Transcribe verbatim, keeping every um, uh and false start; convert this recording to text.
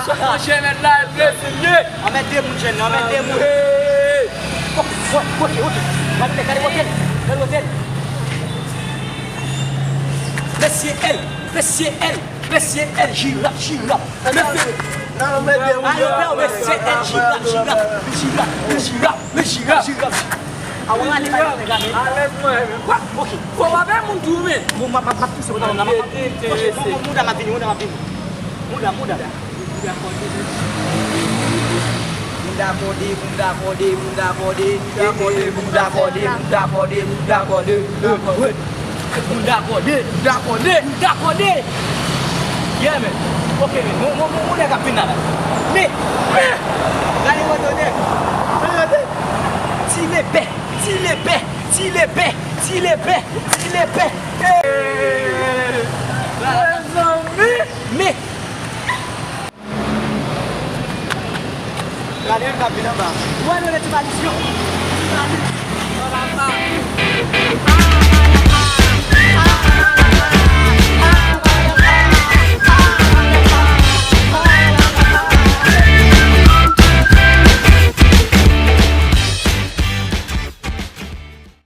Monchè, mèt la, e blese m ye. Anmède moun, jèn, anmède moun. Ok, ok, ok. Gade, gade kote l, gade kote l. Mesye L, mesye L, mesye L, jiraf, jiraf. Mesye L. Nan anmède moun. Ayo, bèl, mesye L, jiraf, jiraf, jiraf, jiraf, jiraf, jiraf. A, w ale, ale, ale, ale. Alèz mwen. Wa, ok. Fò w ap fè moun tou, men. Bon, m ap, m ap, m ap pouse, m ap, m ap, m ap, ok, bon, bon, mouda, m ap vini, mouda, m ap vini. Mouda, mouda. Mouda kòde, mouda kòde, mouda kòde, mouda kòde, mouda kòde, mouda kòde, mouda kòde. Mouda kòde, mouda kòde, mouda kòde. Yeah, man. Ok, man. Mon, mon, mon, mon nèg ap vin la, la. Men, men. Gade mwen, tande. Tande. Ti lepè, ti lepè, ti lepè, ti lepè, ti lepè. Hey! Mezanmi! Men. Gade yon k ap vin anba. Ou wè nou, le ti valiz yo? Ti valiz. Anba.